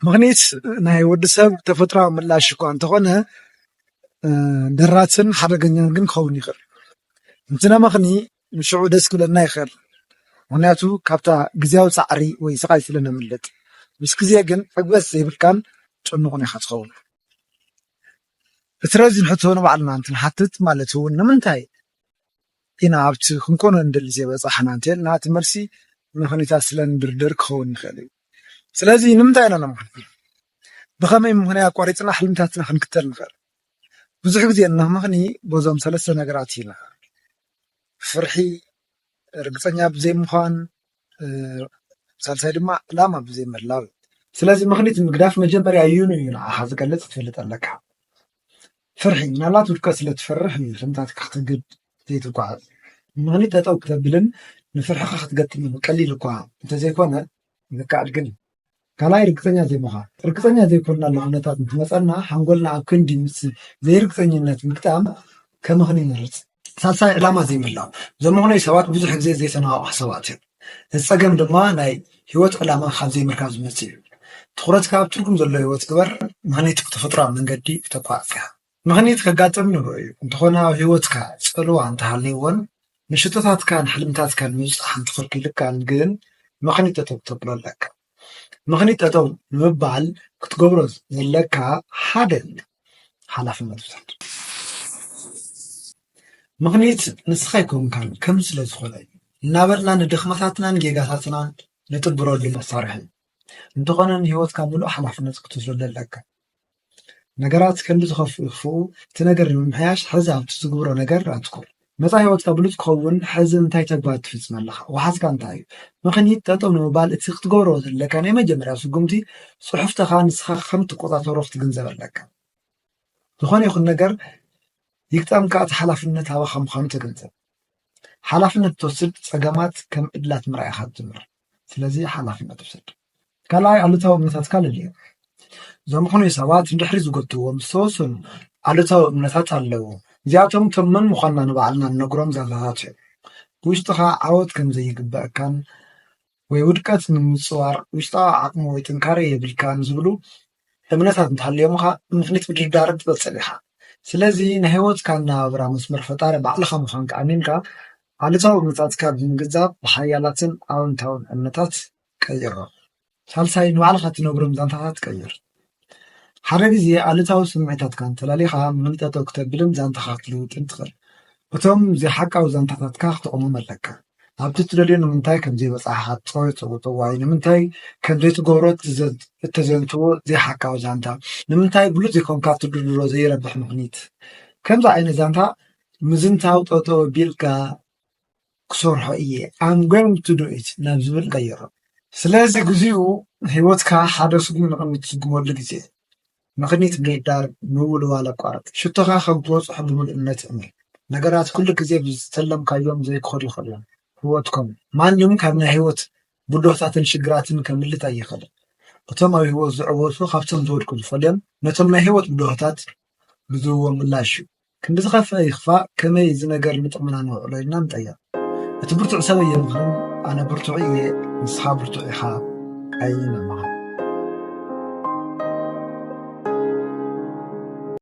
ምኽኒት ናይ ወዲ ሰብ ተፈጥራዊ ምላሽ እኳ እንተኾነ፣ ደራትን ሓደገኛን ግን ክኸውን ይኽእል። እንትና ምኽኒ ንሽዑ ደስ ክብለና ይኽእል፣ ምኽንያቱ ካብታ ግዜያዊ ጻዕሪ ወይ ስቓይ ስለ ነምልጥ። ምስ ግዜ ግን ዕግበት ዘይብልካን ጭኑቕን ኢኻ ትኸውን። እቲ ረዚን ሕቶ ንባዕልና እንትንሓትት ማለት እውን ንምንታይ ኢና ኣብቲ ክንኮኖ እንደሊ ዘይበጻሕና እንተልና እቲ መልሲ ምኽኒታት ስለ ንድርድር ክኸውን ይኽእል እዩ። ስለዚ ንምንታይ ኢና ነምኽኒ? ብኸመይ ምኽንያት ኣቋሪፅና ሕልምታትና ክንክተል ንኽእል? ብዙሕ ግዜ እንምኽኒ በዞም ሰለስተ ነገራት ኢና። ፍርሒ፣ ርግፀኛ ብዘይምዃን፣ ሳልሳይ ድማ ዕላማ ብዘይምህላው። ስለዚ ምኽኒት ምግዳፍ መጀመርያ እዩን እዩ ንዓኻ ዝገልፅ ክትፈልጥ ኣለካ። ፍርሒ ምናልባት ውድቀት ስለ ትፈርሕ እዩ ሕልምታትካ ክትግድ ዘይትጓዓዝ። ምኽኒት ጠጠው ክተብልን ንፍርሕኻ ክትገጥምን ቀሊል እኳ እንተዘይኮነ፣ ምክኣል ግን ካልኣይ ርግፀኛ ዘይምዃን። ርግፀኛ ዘይኮንናሉ ኩነታት እንትመፀና ሓንጎልና ኣብ ክንዲ ምስ ዘይርግፀኝነት ምግጣም ከምኽኒ ይመርፅ። ሳልሳይ ዕላማ ዘይምህላው። ዘምኽነዩ ሰባት ብዙሕ ግዜ ዘይተናዋቑሕ ሰባት እዮም። እዚ ፀገም ድማ ናይ ህይወት ዕላማ ካብ ዘይምርካብ ዝመፅእ እዩ። ትኹረትካ ኣብ ትርጉም ዘሎ ህይወት ግበር። ምኽኒት ብተፈጥሮኣዊ መንገዲ ክተኳዕካ። ምኽኒት ከጋጥም ንብዑ እዩ። እንተኾነ ኣብ ህይወትካ ፅልዋ እንተሃልይዎን ንሽቶታትካን ሕልምታትካን ምብፃሕ እንተኸልኪልካን ግን ምኽኒት ጠጠው ክተብሎ ኣለካ። ምኽኒት ጠጠው ንምባል ክትገብሮ ዘለካ ሓደ ሓላፍነት ውሰድ። ምኽኒት ንስኻ ኣይኮንካን ከም ስለ ዝኾነ እዩ። እናበልና ንድኽመታትናን ጌጋታትናን ንጥብረሉ መሳርሒ እዩ። እንተኾነ ንህይወትካ ምሉእ ሓላፍነት ክትወስደሉ ኣለካ። ነገራት ከምዚ ዝኸፍኡ ይኽፍኡ፣ እቲ ነገር ንምምሕያሽ ሕዚ ኣብቲ ትግብሮ ነገር ኣትኩር። መጻኢ ህይወትካ ብሉጽ ክኸውን ሕዚ እንታይ ተግባር ትፍጽም ኣለኻ? ዋሕስካ እንታይ እዩ? ምኽኒት ጠጠው ንምባል እቲ ክትገብሮ ዘለካ ናይ መጀመርያ ስጉምቲ ጽሑፍትኻ ንስኻ ከም ትቆጻጸሮ ክትግንዘብ ኣለካ። ዝኾነ ይኹን ነገር ይግጠምካ እቲ ሓላፍነት ኣባኻ ምዃኑ ተገንዘብ። ሓላፍነት ትወስድ ጸገማት ከም ዕድላት ምርኣይኻ ትጅምር። ስለዚ ሓላፍነት ውሰድ። ካልኣይ ኣሉታዊ እምነታትካ ለልዮ። ዘምኽኑ ሰባት ንድሕሪ ዝጎትዎም ዝተወሰኑ ኣሉታዊ እምነታት ኣለዉ። እዚኣቶም እቶም መን ምዃንና ንባዕልና ንነግሮም ዛንታታት እዮም። ብውሽጥኻ ዓወት ከም ዘይግበኣካን ወይ ውድቀት ንምጽዋር ውሽጣዊ ዓቕሚ ወይ ጥንካረ የብልካን ዝብሉ እምነታት እንተሃልዮምኻ ምኽኒት ምድርዳር ትቐጽል ኢኻ። ስለዚ ናይ ህይወትካ ኣነባብራ መስመር ፈጣሪ ባዕልኻ ምዃንካ ኣሚንካ ኣሉታዊ እምነታትካ ብምግንዛብ ብሓያላትን ኣወንታውን እምነታት ቀይሮ። ሳልሳይ ንባዕልኻ ትነብሮም ዛንታታት ቀይር። ሓደ ግዜ ኣሉታዊ ስምዒታትካ እንተላሊኻ ምኽኒት ጠጠው ክተብልን ዛንታኻ ክትልውጥን ትኽእል። እቶም ዘይሓቃዊ ዛንታታትካ ክትቕሞም ኣለካ። ኣብቲ ትደልዮ ንምንታይ ከም ዘይበጻሕኻ ትጸውጽውጽዋይ ንምንታይ ከም ዘይትገብሮ እተዘንትዎ ዘይሓቃዊ ዛንታ ንምንታይ ብሉጽ ዘይኮንካ ትድርድሮ ዘይረብሕ ምኽኒት ከምዚ ዓይነት ዛንታ ምዝንታው ጠጠው ቢልካ ክሰርሖ እየ I'm going to do it ናብ ዝብል ቀይሮ። ስለዚ ግዚኡ ህይወትካ ሓደ ስጉም ንቕድሚት ትስጉመሉ ግዜ ምኽኒት ምድርዳር ምውልዋል ኣቋርጥ። ሽቶኻ ከም ትበጽሖ ብምሉእነት እመን። ነገራት ኩሉ ግዜ ብዝተለምካዮም ዘይክኸዱ ይኽእሉ እዮም። ህይወትኩም ማንም ካብ ናይ ህይወት ብድሆታትን ሽግራትን ከምልጥ ኣይኽእልን። እቶም ኣብ ህይወት ዝዕወቱ ካብቶም ዝወድቁ ዝፈልዮም ነቶም ናይ ህይወት ብድሆታት ብዝህብዎ ምላሽ እዩ። ክንዲ ዝኸፍአ ይኽፋእ ከመይ እዚ ነገር ንጥቕምና ነውዕሎ ኢልና ንጠየቕ። እቲ ብርቱዕ ሰብ ኣየምኽርን ኣነ ብርቱዕ እየ ንስኻ ብርቱዕ ኢኻ ኣይነምኽን።